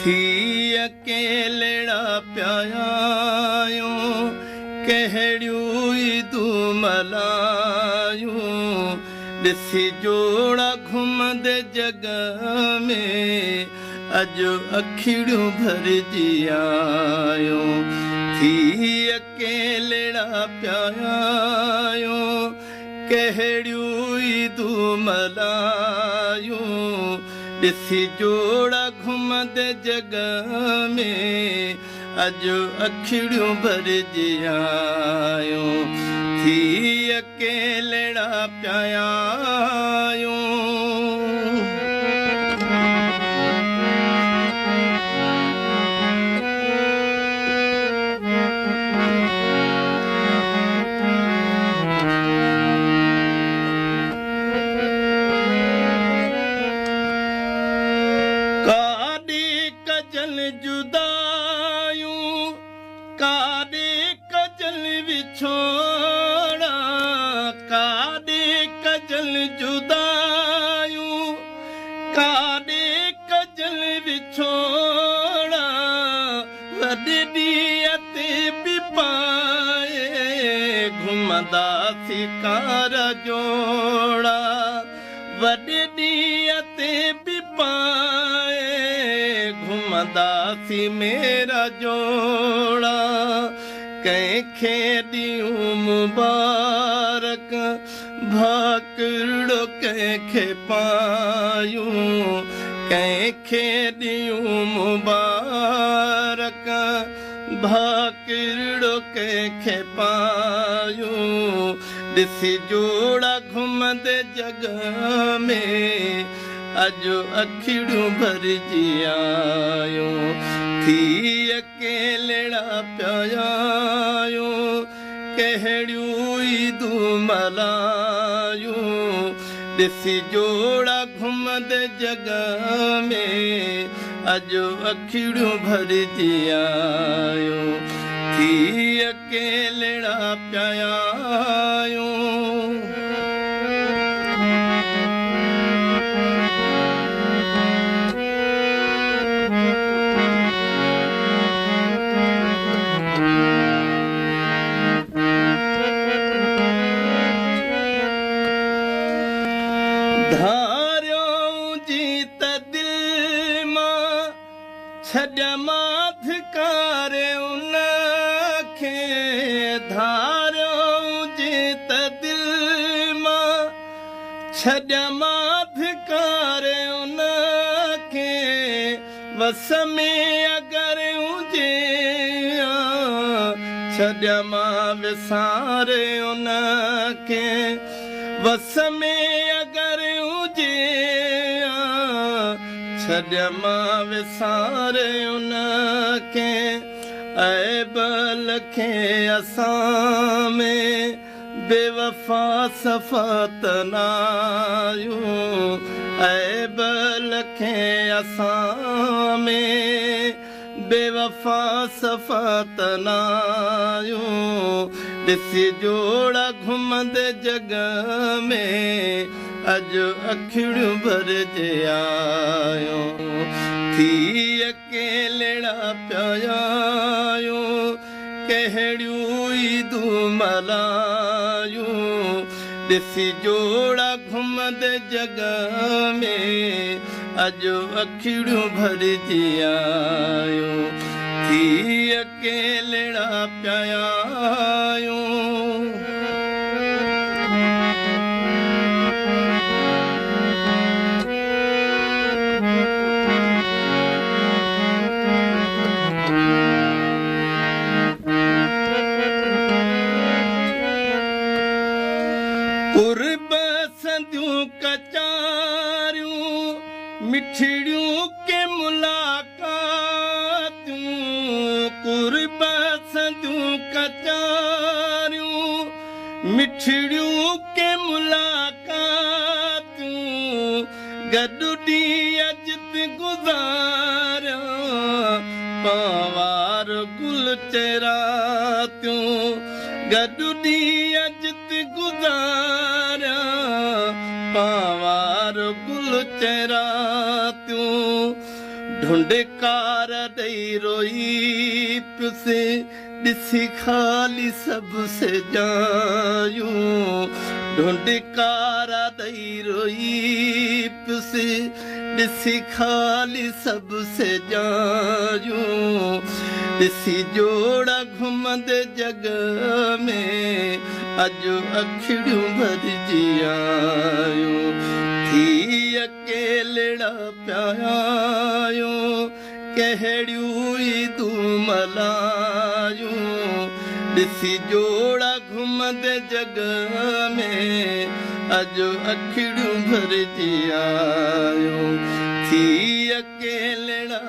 थी अकेलड़ा पिया आहियूं, कहिड़ियूं ईदूं मल्हायूं। ॾिसी जोड़ा घुमंदे जग में, अॼु अखिड़ियूं भरिजी आहियूं। थी अकेलड़ा पिया आहियूं, कहिड़ियूं ईदूं मल्हायूं। ॾिसी जोड़ा घुमंदे जग में, अॼु अखिड़ियूं भरिजी आहियूं। थी अकेलड़ा पिया आहियूं। काॾे कजल जुदायूं, काॾे कजल विछोड़ा, काॾे कजल जुदायूं, काॾे कजल विछोड़ा। वॾे ॾींहं ते बि पाए घुमंदासीं कार जोड़ा। वॾे ॾींहं ते बि पाए घुमंदासीं मेरा जोड़ा। कंहिंखे ॾियूं मुबारक, भाकड़ो कंहिंखे पायूं। कंहिंखे ॾियूं मुबारक, भाकड़ो कंहिंखे पायूं। ॾिसी जोड़ा घुमंदे जग में, अॼु अखिड़ियूं भरिजी आहियूं। थी अकेलड़ा पिया आहियूं, कहिड़ियूं ईदूं मल्हायूं। ॾिसी जोड़ा घुमंदे जग में, अॼु अखिड़ियूं भरिजी आहियूं। थी अकेलड़ा पिया आहियूं। धारियो जी त दिल मां छॾिया मां धिकारे उनखे। धारियो जी त दिल मां छॾिया मां धिकारे उनखे। वस में अगरि हुजे छॾिया मां विसारे उनखे। वस में अगरि हुजे छॾिया मां विसारे उनखे। ऐब लखे असां में बेवफ़ा सफ़त नायूं। ऐब लखे असां में बेवफ़ा सफ़त नायूं। ॾिसी जोड़ा घुमंदे जग में, अॼु अखिड़ियूं भरिजी आहियूं। थी अकेलड़ा पिया आहियूं, कहिड़ियूं ईदूं मल्हायूं। ॾिसी जोड़ा घुमंदे जग में, अॼु अखिड़ियूं भरिजी आहियूं। थी अकेलड़ा पिया आहियूं। कुर्ब संदियूं कचारियूं, मिठड़ियूं के मुलाकातियूं। कुर्ब संदियूं कचारियूं, मिठड़ियूं के मुलाकातियूं। गॾु ॾींहं जित गुज़ारिया, पंवार गुल चेरातियूं। गॾु ॾींहं जित गुज़ारिया, पंवार गुल चेरातियूं। ڍنڍڪار ڏيئي روئي پيس، ڏسي خالي سڀ سجايون. ڍنڍڪار ڏيئي روئي پيس، ڏسي خالي سڀ سجايون. ڏسي جوڙا گهمندي جڳ ۾، اڄ اکڙيون ڀرجي آيون. ٿي اڪيلڙا پيا آهيون، ڪهڙيون عيدون ملهايون. ڏسي جوڙا گهمندي جڳ ۾، اڄ اکڙيون ڀرجي آيون. ٿي اڪيلڙا.